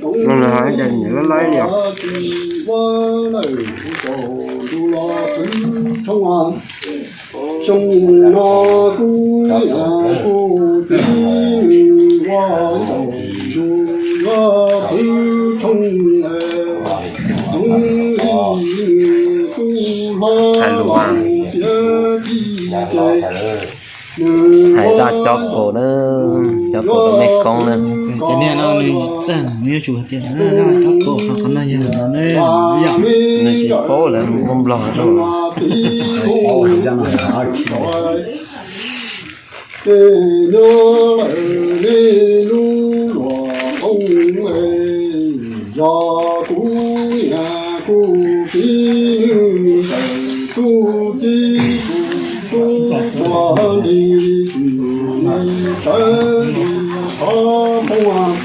Los lawm hais tias nyiam loj loj li os. Xyoo no kuv niam kuv txiv nws ua ntu yuav qhwv tshooj es, zoo li nws kuj hlob los tiav txij ces nws hais zaj cob qus na, cob qus rau mej koob na. Ces niag no nws txawj, nws yuav tsum hais tias cob qus qhov no yog no ne, yog nws tsis paub lawv mus ua nplog rau. Ces nyob lawm nej lub luam nqoo, yog kuv niam kuv txiv ntawm tub txib kuv tub tuag li, kuv tawv li qhov muag.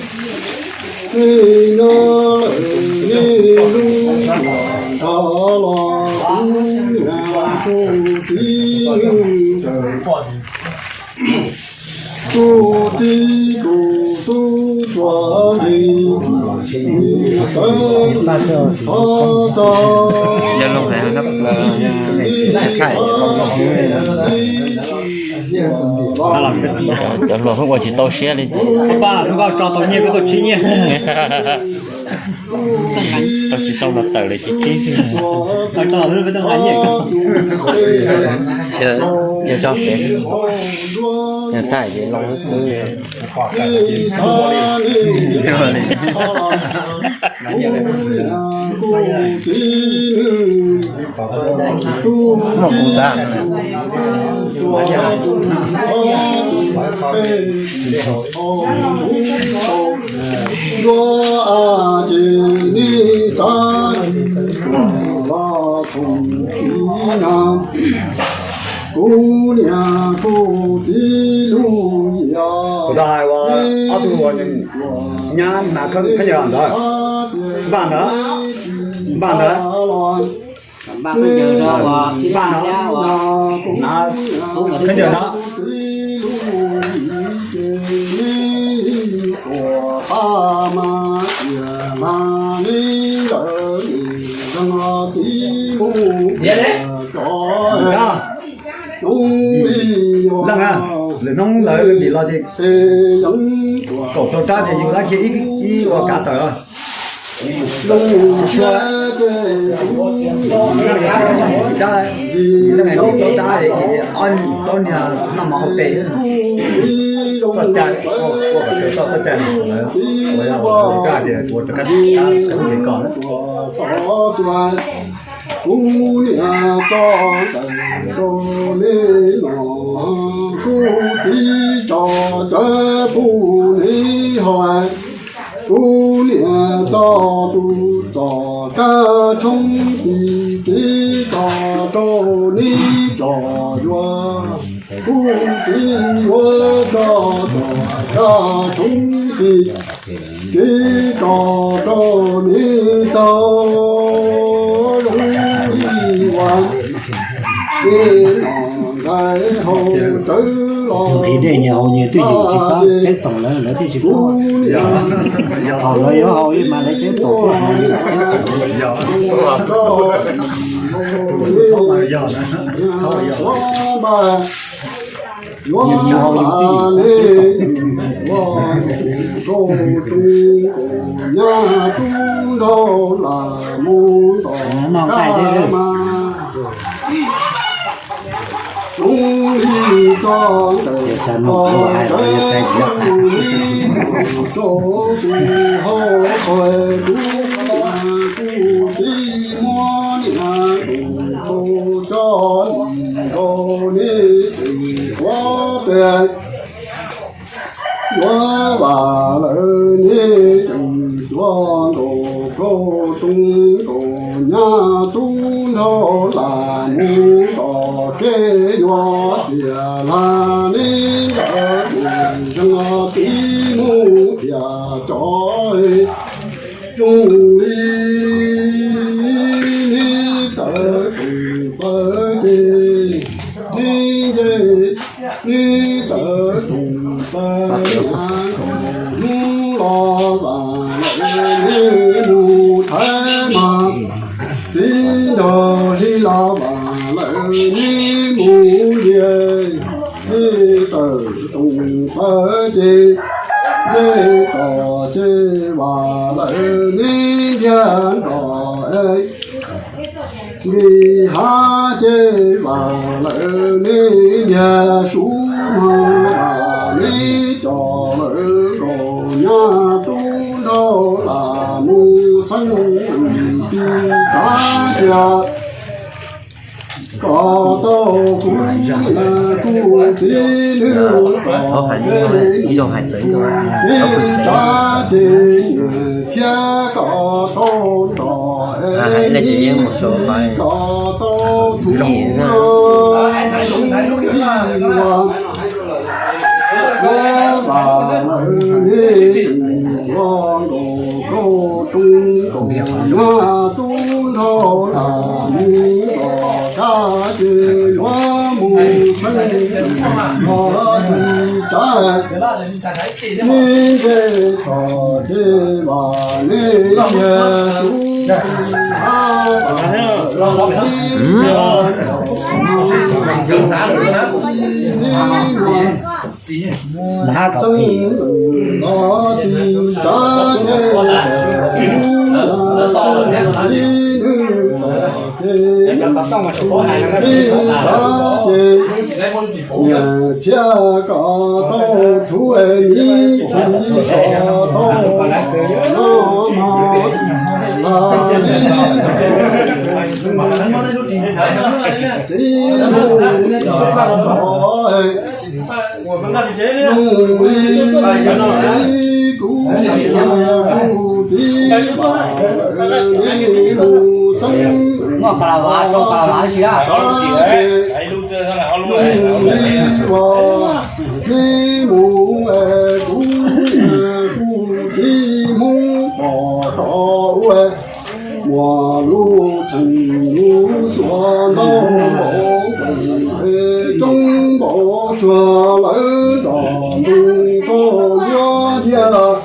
Nej nyob lawm nej lub luam nrog los kuv niam kuv txiv ntawm tub txib kuv tub tuag li, kuv tawv li qhov txog. Cov hluas kuj ua tsis tau siab li ces. Pab, pab, koj tso tau nyiaj, peb tuaj tsib nyiaj. Tau tsis tau los tawm lawm ces tsib xwb. Yog tso pem, yog thaij ces loo xwb. Muaj kuv tab. Ntuav ces nej xav los txhoom txiv no, kuv niam kuv txiv lub yam. Kuv tau hais ua ob tug uas nyab hnav khaub ncaws ntawd, npaj ntawd, npaj ntawd, npaj ntawd, hnav khaub ncaws ntawd. Leej, lwm hnub lawv dim los ces kaum rau rab ces yus dab kiag ib ua kav tawm. Rab, leej dim plaub rab, ob niag noj mov hauv pes, txoj cai, ua kom tawv txoj cai lawm, ua rab tias ua rov qab rab qhub li ko. Kuv niam tso ntawm rau nej no, kuv txiv tso cawv pub nej haus. Kuv niam tso tus txoj kab tshoob tis, kev tso rau nej tso yuav. Kuv txiv yuav tso txoj kab tshoob tis, kev tso rau nej tau zoo li uas nej no nqaij haus tsawv los. Nqhis dej nyias haus nyias twj ywm tsis txhob ceeb toom lawv, lawv thiaj tsis paub. Thaum lawv yuav haus mas lawv ceeb toom tuaj haus. Yuav mas nej tus ua rau tus nyab tub nrog lam mus ntom kab mas zoo li txoj ntawm txoj ntawm rau tus hauv qhov tus kuv txiv muab niam tus rau coj lim rau nej tus ua tes. Yuav vam lawm nej tseem tuaj nkaus plaub toob nkaus nyab tub nrog lam mus tom kev yuav tias lam nej ntawd tus zeej tib mus thiaj tso zoo li nej tawv tus pawg ces nej nce nej tawv tus Hnub los vam lawm nej mus thaiv mas, txiv nrog li los vam lawm nej mus lias, nej tawm toom pawg ces, nej tom ces vam lawm nej ntiag nrog es, nqis hav ces vam lawm nej ntiag sub hmo, nej coj lawm nkaus nyab tub nrog lam mus xeeb, tsis tsav cia kom tau kuv, kuv txiv nws txom, tsis tsav ces thiab kom tau nrog es, kom tau tus no, vam lawm nej tus los nkaus rau rooj, kom nyab tub nrog lam mus nrog kab ces yuav mus xeeb, tsis tsav nej nce txog ces vam nej ntiag sub hmo, vam lawm nej ntiag xeeb, tsis tsav ces tsis tsav ces, nyiam thiab kom tau rhuav es, nyiam thiab kom tau no mas, txiv mus txog nug li, kuv kuv txiv, mus xeeb, nug li, neb mus es kuv kuv txiv Hmoob pom tau ua, muaj lub txheej lub xuab ntau npaum, coob npaum tsuag lawv nrog mus rau yuav diaj,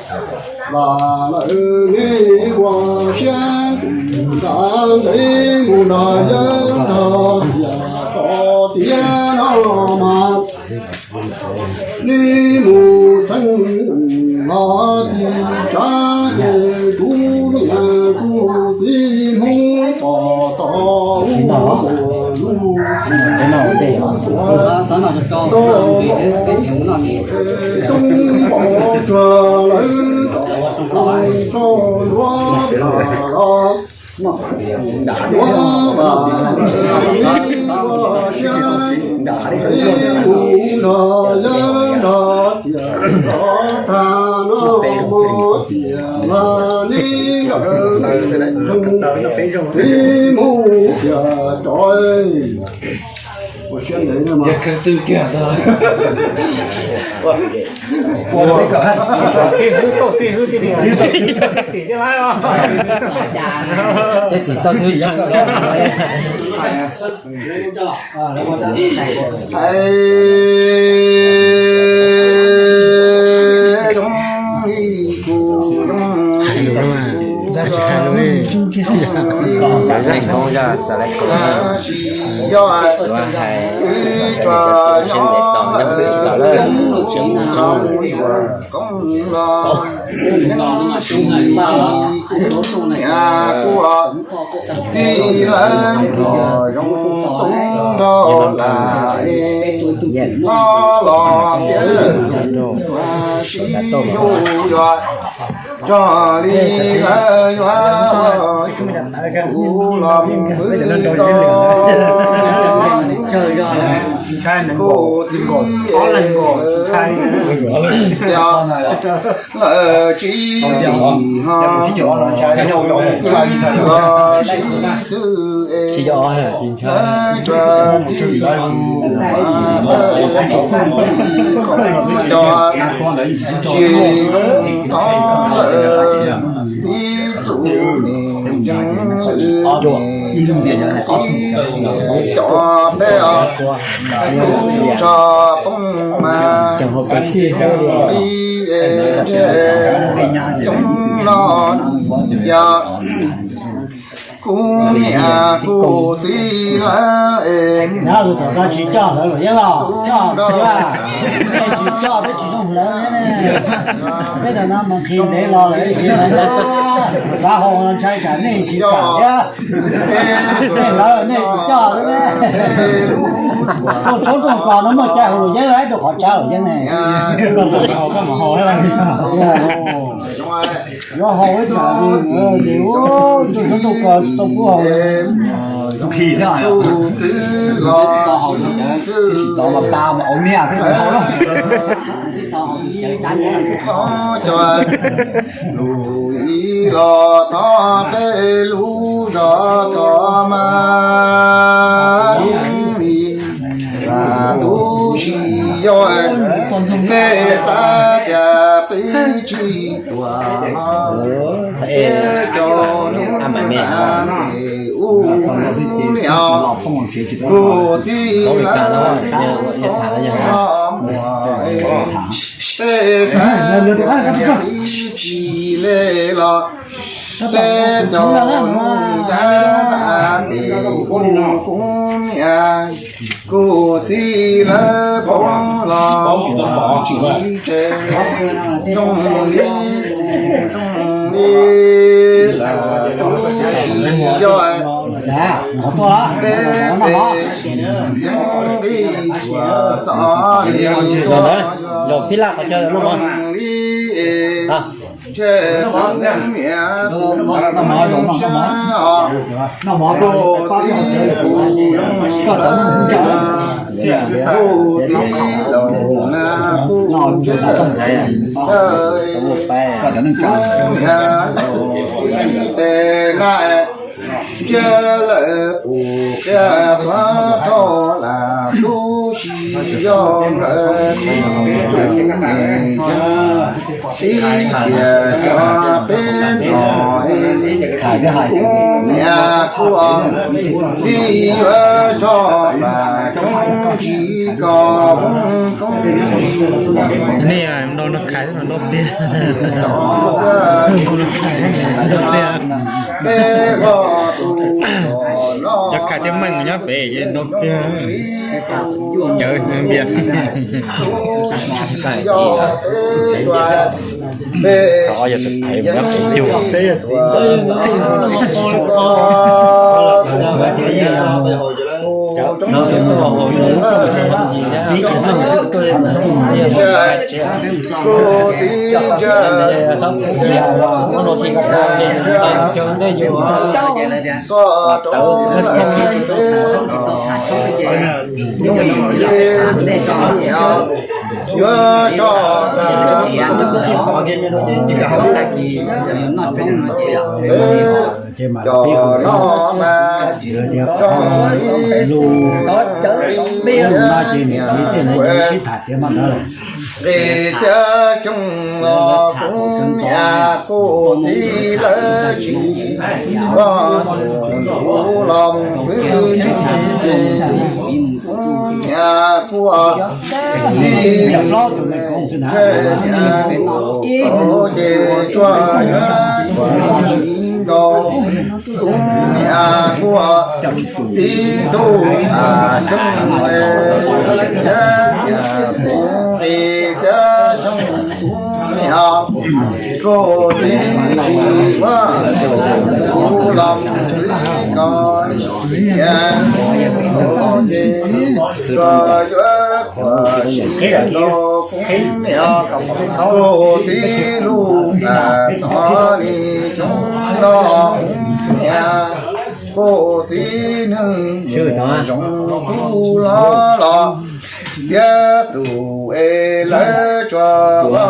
vam lawm nej ua siab ntev mus nrog yawg nrog tiam tom tiam no mas, neb mus xeeb los tsis tsav ces kuv niam kuv txiv Hmoob pom tau ua, muaj lub txheej lub xuab ntau npaum, coob npaum tsuag lawv nrog mus rau yuav diaj, yuav vam lawm nej ua siab ntev mus nrog yawg nrog tiam tom tag no mas, tiam los nej nkawd txiv mus tiam cov ua siab ntev no mas. Yog hais siab ntev tos nyob tsis tau lawm, tseem tsob koob los, kuv niam kuv txiv lawv nrog zoo tub nrog lam, no los piav sib yuj yuav, txog li lawv yuav kuv los mus pw rau kuv txiv, lawv tsis ho los xwb es, lawv tsis yuav, cov tsis tau lawm, txiv txuj niam tsev Cov peb os, tso poob mas, coob no yog kuv niam kuv txiv lawv es. Nyab tus tom no tsis coj lawv luam yeeb los coj tsis, nej tsis coj peb tsis zoo lawv ne. Peb tam no mas nqhis ntev los lawm, tsis lawv xav haus los ntshai tsam nej tsis kam thiab. Nej lawv nej tsis coj xwb. Rooj tshoob rooj kos no muaj cai haus luam yeeb, rau qhov tsab luam yeeb ne. Yuav haus ib tsam ces ua rooj tshoob rooj kos tsis tau pub haus. Tsis tau mas pa mas au niag xwb tsis haus lawm. Lub ib los thov peb lub zog txom mas li, tu sis yog peb xav tias peb tsis tuaj los peb cov nus mas ub niam kuv txiv lawv muaj peb xav tias peb tsis le los peb cov nus yab tas ces kuv niam kuv txiv lawv poob los tsis tsev zoo li zoo li lawm tu sis yog peb peb yeej nqis tsuas txom li tuaj zoo li es ntshe kuv niam kuv txiv os kuv txiv kuv txiv laus na kuv tsev kuv niam laus xib pes na. Ntshe lawv pum qia tuav rau lam tu sis yog nkawd tib txiv txias cov peb no, kuv niam kuv txiv yuav tso pam roob tsis kos koob. Nej nrau nrog khais xwb mas nrau tiag. Nrau tiag. Cov khais thiab meej nyob pem ces nrau tiag. Cawv npias. Yog tus khais nyob pem cug. Yuav tso cov no mas tso ib xwm no ces niam txiv thiaj li sib tham tiav mas ntawd. Nqis txhiab xyoo los kuv niam kuv txiv lawv tsis ua, kuv los kuv txiv, kuv niam kuv txiv, ces tsuas yuav tsis nrau, kuv niam kuv txiv tub a xyoo, kuv nqis txhiab xyoo, kuv niam kuv txiv tsis ua, kuv los kuv txiv, kuv niam kuv txiv, tsuas yuav tsuas sis rau kuv niam kuv txiv lub a txoj li xyoo no, kuv niam kuv txiv nws zoo kuv los los thiab tus es lawv tsuas ua,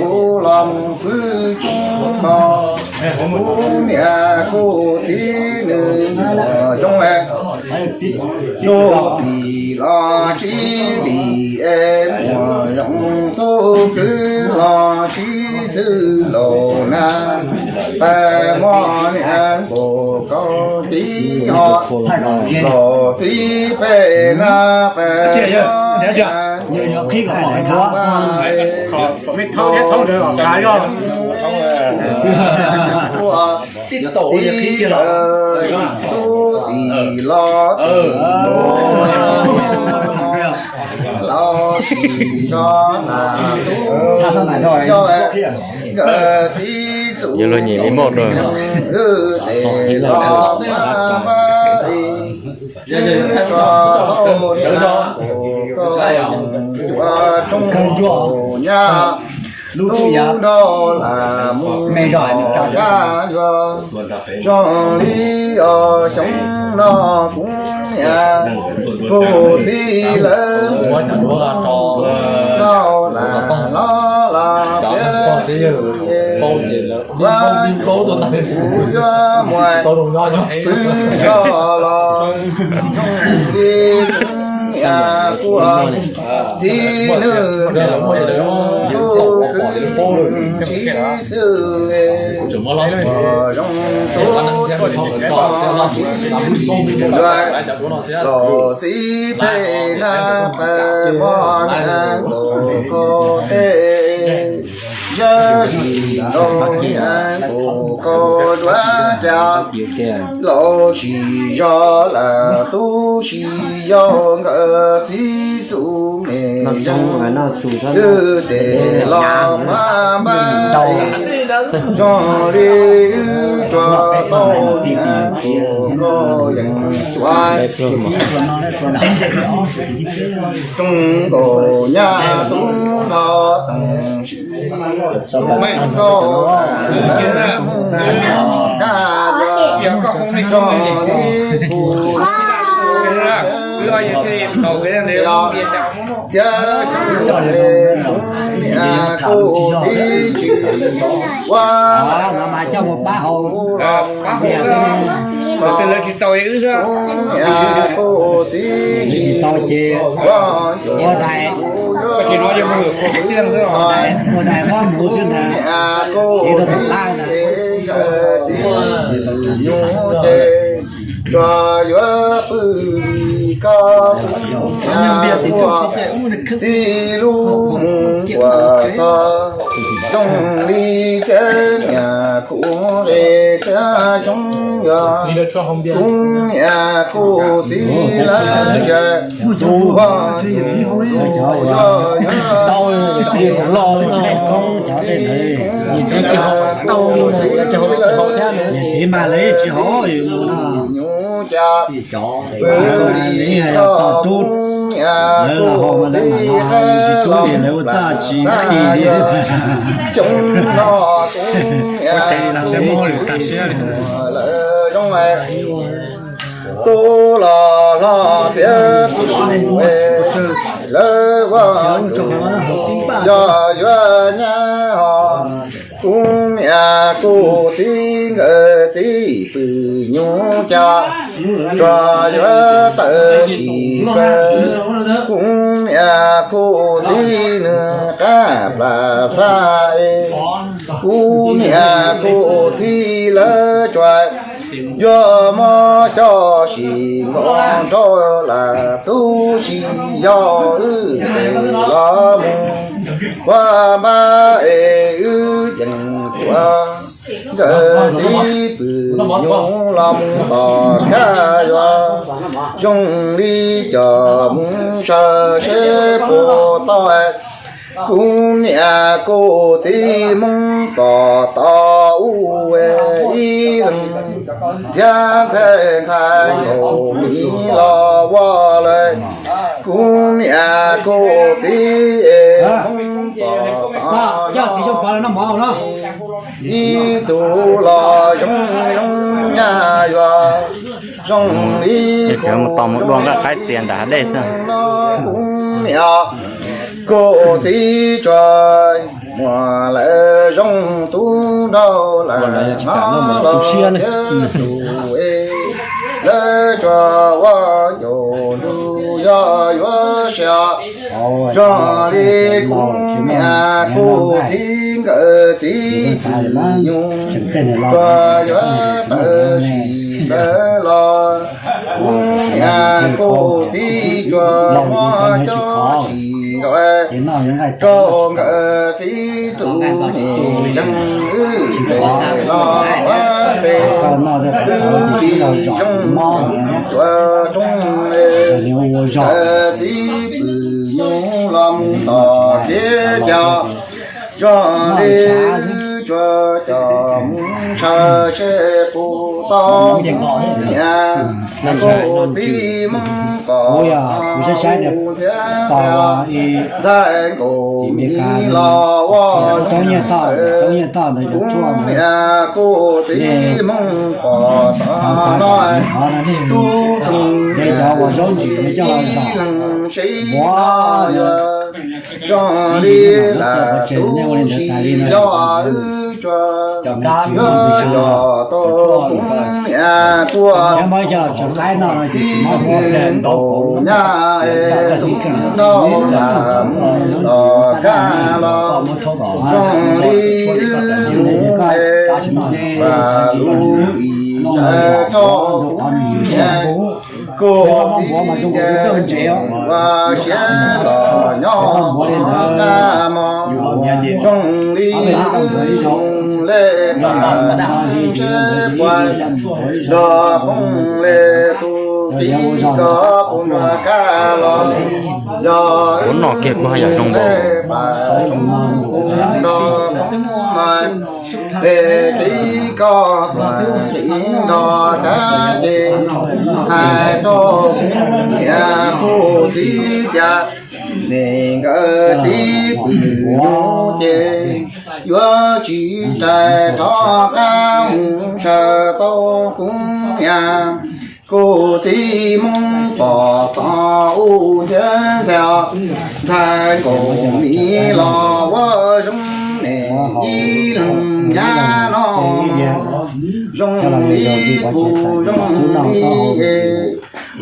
kuv los kuv txiv no, kuv niam kuv txiv nws zoo es Tub tis los sib lim es muaj zoo, tub kwv los sib xwb los na, peb mos niam nkaus koj tib ho, los txiv peb na peb mos niam. Tub tis los, los sis zos na, tub yog nkawd txiv txuj, yog los nyiam li moj rau, wb tes los pab pab es, tso hauv na, koj ua rooj nyab, tub nrog lam mus zov dab yuav. Zoo li os xyoo no kuv niam kuv txiv lawv mus rau lam los los peb, kuv yuav muab pw nrog los. Zoo li kuv niam kuv txiv nws, tub kwv sib xwb, zoo tub tub sib yuav, los xib peb na peb mos niam nkaus koj teb, yawg sis nkaus niam nkaus koj duav cas, los sis zos lam tub sis yog nkawd txiv txuj me yeeb, wb tes los pab pab es, zoo li wb tsuas tau niam nkaus koj yeej cuav. Rooj nkaus nyab tub nrog teem, zoo li kuv txiv tsis ua, kuv niam tsis tau wb, kuv niam kuv txiv tsis tau ces ua dais, ua dais pob muv xwb ntag, ces rau tom qab ntag. Nyuj ces tsuas yuav pw koj, kuv niam kuv txiv lub mus ua txog, zoo li cov niam kuv es cov xyoo yog, kuv niam kuv txiv lawv zais tus vaj tus yog, kuv niam kuv txiv lawv tsis hov nyuj cas, pw li koj, kuv niam kuv txiv qheb los xab xab, xyoo no kuv niam kuv txiv lawv zoo, tub los hlob tiav tub, lawv ua yog yuav nyab ho, kuv niam kuv txiv nkawd txiv pw nyuj cas, tsuas yuav tawm sim pawg, kuv niam kuv txiv nws qab plas xab es, kuv niam kuv txiv lawv tsuas yuav muab coj sim nkaus nrog lam tub sis yog, wb tes los mus ua npab es wb yeej tuav, nkawd txiv pw nyuj los mus tom kaj yuav, zoo li cov mus saw seb puas tau, kuv niam kuv txiv mus tom tod ub, ib leeg ntxhiab ntxhais ntxhais nkaus miv los ua lawm, kuv niam kuv txiv es mus tom tod, ib tug los zoo zoo nyab yuav, zoo li kuv zoo zoo no, kuv niam kuv txiv tsuas muaj lawv zoo, tub nrog lam no los yog tus es lawv tsuas ua ncaus ntuj yog yuav siab. Zoo li kuv niam kuv txiv nkawd txiv nyuj tsuas yuav tawm sim lawv los. Kuv niam kuv txiv tsuas muab cov sim nkawd rau nkawd txiv tus niam leej wb los ua peb wb li zoo tuav rooj nkawd txiv pwm nyuj los mus tom txiv cov. Zoo li wb tsuas coj mus saib seb puas tau niam kuv txiv Hmoob pom ntxhiab ntxhiab ntxhais nkaus mi los ua zoo. Kuv niam kuv txiv Hmoob pom tau no tub rooj ib leeg sib no yuav zoo li lam tub si yog wb tsuas yuav coj tau kuv niam kuv txiv nkaus nyab es tub nrauj lam mus los kaj los zoo li wb mus es vam lub ib ntsais txog kuv niam kuv txiv ces ua siab los nyob kaj mos zoo li wb mus li pam seb puas nrog phooj li tus txiv ko puas nrog kaj los. Yog wb mus li pam kuv nrog phooj mas es txiv ko tuam txiv nrog kaj ces hais rau kuv niam kuv txiv tias niam nkawd txiv pwm nyuj ces yuav tsis rais rov qab mus saib tau kuv niam kuv txiv Hmoob pom tau ub ntxhiab ntxhais ntxhais nkaus mi los ua zoo li ib leeg nyab no zoo li kuv zoo li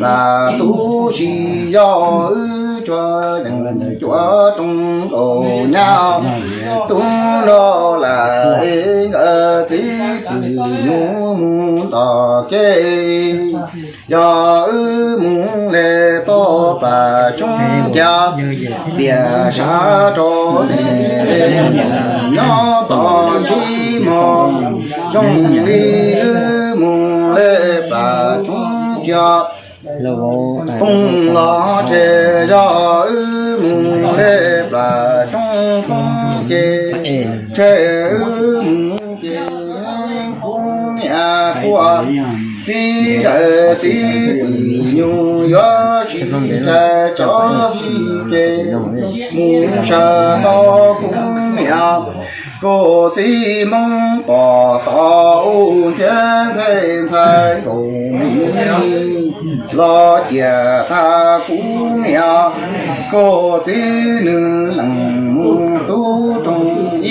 lam tub si yog wb tsuas yeej cuav rooj nkaus nyab tub nrauj lam es nkawd txiv pwm nyuj mus tom kev. Yog wb mus li tau pam tsoob cas tiam sab rau li nyob txog tsib mos zoo li wb mus li pam tsoob cas poob los tseg. Yog wb mus li pam tsoob poob ces tseg wb mus ces kuv niam kuv txiv nkawd txiv pwm nyuj yuav tsis rais tso vij ces mus saib tau kuv niam kuv txiv Hmoob pom tau ub ntxhiab ntxhais ntxhais nkaus mi los ciam tag kuv niam kuv txiv nws lees mus tub rooj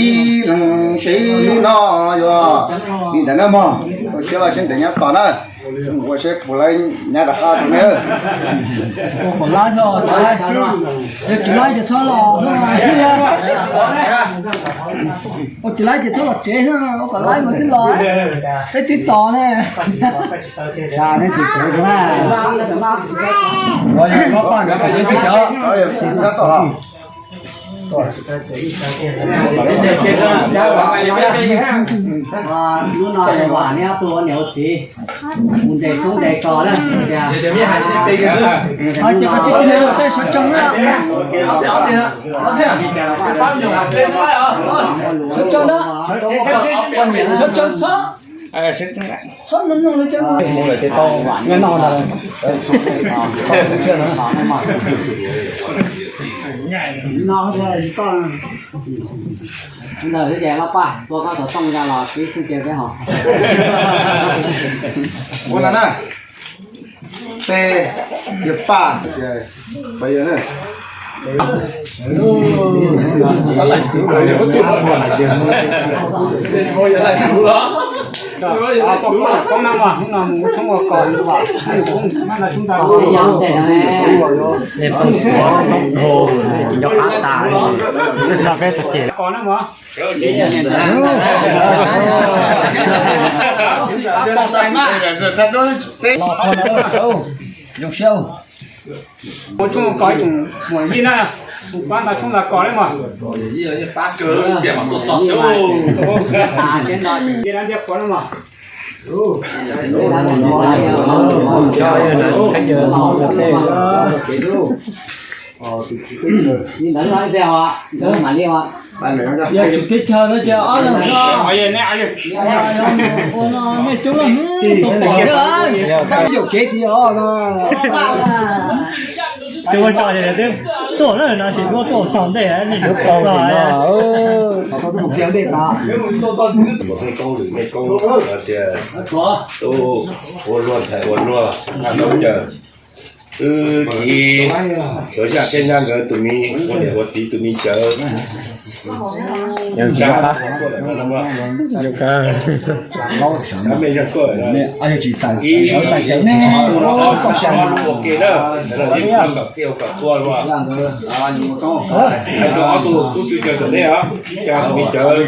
ib leeg sib no yuav li ntawd na mog. Ua siab los sib ntev nyob tos na, ua seb puas lawv nyab rov qab rau na. Ua kom lawv, tsis lawv ces txhob los, ua tsis lawv ces txhob los tsev, ua kom lawv mas twb los, peb twb tos ne. Lub no vam niam ua txiv, mus ntes tub ntes kos na. Sawv tsees na, sawv tsees na, sawv tsees txhob, txhob mloog li cas. Ntawd ces laj paj tua koj xov tooj los pib xwb cia peb ho. Ua no na, peb, yawg Paj, peb yawg na. Yawg Paj los. Poob na mas hnub no mus tshoob ua kos, nej poob nroo nroo nyob qab tas li, tso peb txog ces kos na mas. Ua tshoob ua kos ib tsoom muam yij na, mus pab nta tshoob nta kos na mas. Ces dab ntsia qhuav na mas. Yog tsum teb chaws no ces ob leeg xwb. Ua no nej coob leej tus pom thiab. Yuam kev tias os no. Tus ua tso ces twb tuaj na, no sis muab tuaj txog ntej nej yuav pom txog. Ua luag ntxhais ua luag, wb txiv Suav Yaj Thiab Nyab nkawd tus me, ua niam ua txiv tus me cawv. Mej zeeg tuaj, ib, ua ke na, kom txij ua kom tuaj, hais rau ob tug tub tswv cawv tom nej os, cas tus me cawv,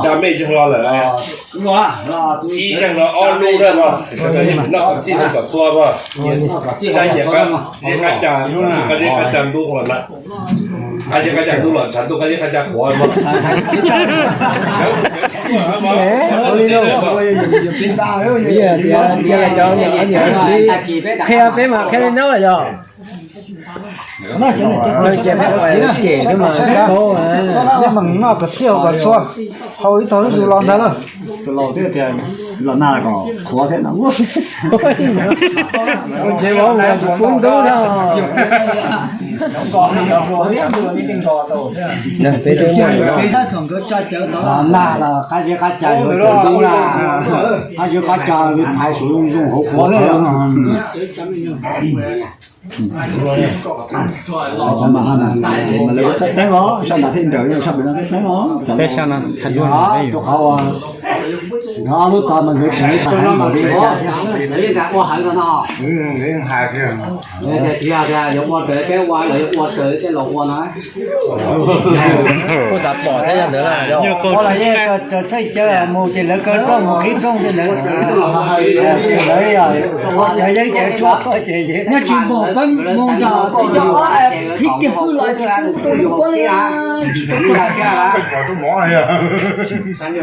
cas mej zeeg los lawm. Ib zeeg no ob lub na, noj kom txij noj kom tuaj mas. Nyiam qab cas, nyiam qab cas ntub los, nyiam qab cas ntub los tshav ntuj qab, nyiam qab cas qhuav mas. Qhia peb mas qhia li no yog. Ces peb cem xwb mas. Peb meem noj kom txij haus kom txhua, haus ib tog zuj zus los ntag na. Los nag kom qhuav thiab no. Tsev vauv mas pub ntub na. Peb tsev vauv nag los qab zeb qab ca yuav cov ntub na, qab zeb qab ca thaiv suav zoo zoo hauv qhuav no. Lawv teeb os, sab nrad thiab nraws sab pem no teeb os. Rau qhov lub tog mas nkawd tseem ib tag heev mas li cas thiab. Tias yuav ua raws peb ua los yuav ua raws tej laus ua no. Kuj xav pom thiab yog ntawd na. Ua los yeej raws txheej caw mus ces lawv kaw rooj mus qhib rooj ces lawv, lawv ua cov yeeb cov tshuaj tuaj ces nyob tsis npaum peb mus nram teb nyob qhib kiag hwj los ces tsis tau lub pob li.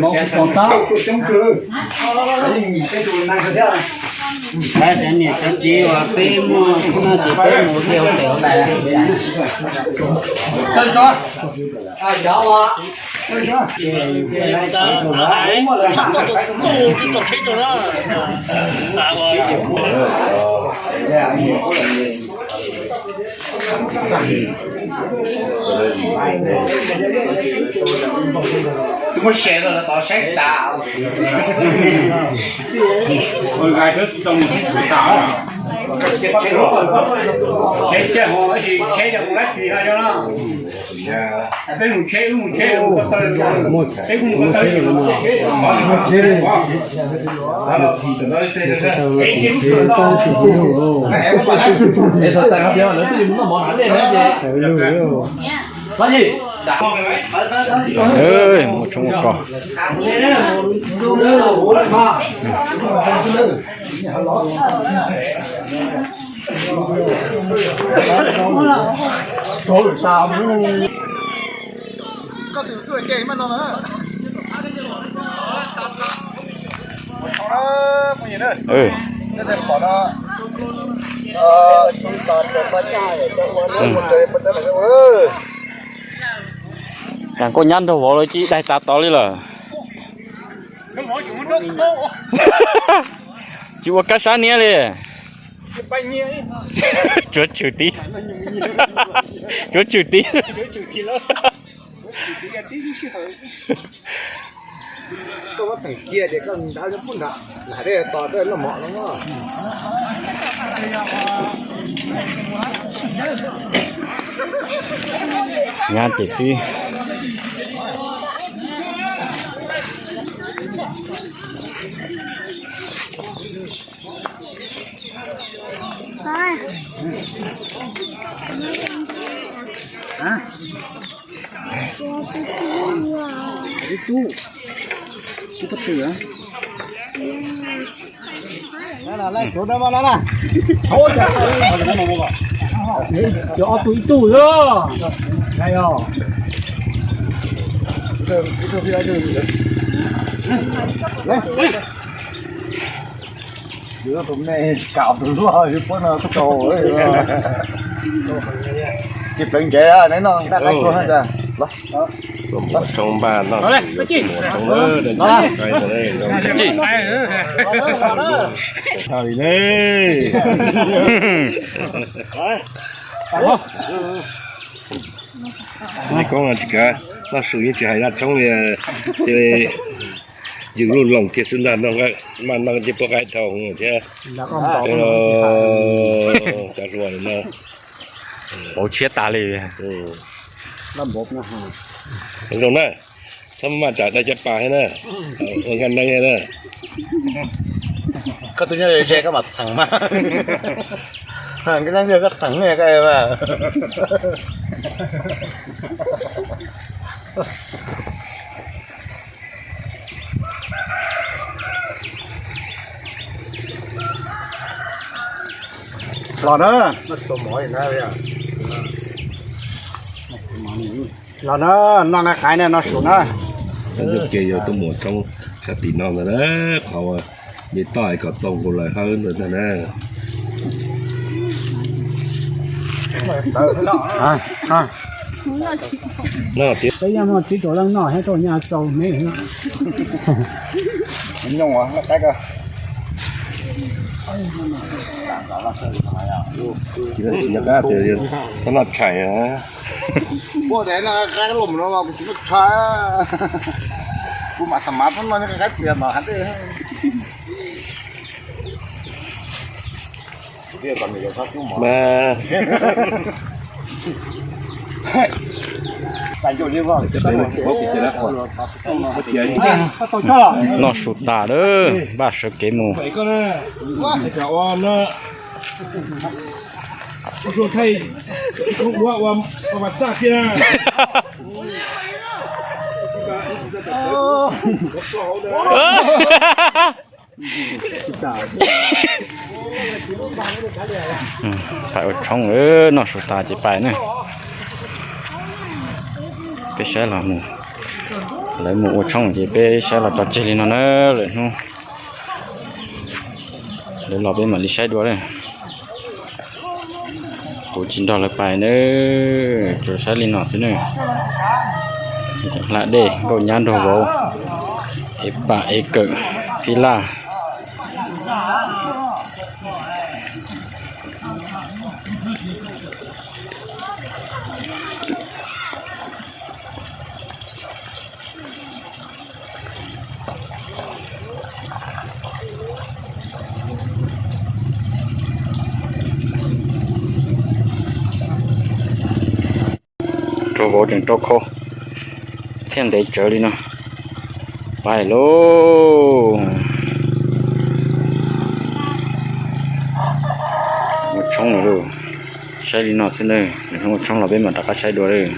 Mus pom tau. Niam txiv uas peb muaj no ces peb mus ua ke ua ke. Tus muab se los tod saib tas. Ua nqaij twb tsis tau mus tib txhua tas. Tsheb caj ho ib tsis tsheb coj mus lab tsis no yog no. Peb mus tsheb, wb mus tsheb, peb kuj mus ko taw. Mus tshoob ua kos. Cas koj nyab nrog vauv lawv tsis daig tas tod li lawm. Tsis ua kab sab niab li. Tsuav tshwm tib, tsuav tshwm tib. Nyab ces twb Ib tug, ib tug twg? Cov ob tug ib tug os. Yuav tus me kam tus luaj yuav puab no koj tau. Ces pleev ncev neb no nqaij qaib tuag na. Tuaj mus ua tshoob npaj noj su, yuav mus ua tshoob na. Nej koob no tsis kav, noj su yeej tsis hais zaj tshoob li, cia li yws luj loos kiag xwb ntag, maj noj ces puab qaib dhau thiab. Cov hluas no pauv tshiab tas li. Zoo na, txhob maj tsam dai caj pas thiab na, ua nkaj neeb thiab na. Koj tus nyob ze koj mam txheem mas, koj nyob ze koj txheem koj. Los na, los na, noj nqaij qaib na, noj su na. Ntug ke yog tuaj mus tshoob sab tim no ntag na, qhov uas nce toj es kom tau nkaus lawm hawb ntawd ntag na. Peb yog muaj tsib rau leej noj thiab tau nyaj txaus me. Tsis nco qab tias txhob noj tshais. Kuv tsis noj tshais, kuv mam xam mav txhob noj qaib txias no hab. Noj su tas lawm, npaj sawv kev mus. Pais ua tshoob, noj su tas ces pais na. Peb saib los mus, lawv mus ua tshoob ces peb saib los tso tseg li no na. Lwm hnub, lawv los peb mam li saib dua na. Kuv tsis nrog lawv pais na, tsuas saib li no xwb na. Hla dej nkauj nyab nraug vauv, ev pam ev kawm, phij laj. Rau vauv tseem rau khau thiaj ntev tsawv li no. Pais lauj. Ua tshoob lawm lauj. Saib li no xwb na, ua tshoob los peb mam rov qab saib dua lauj.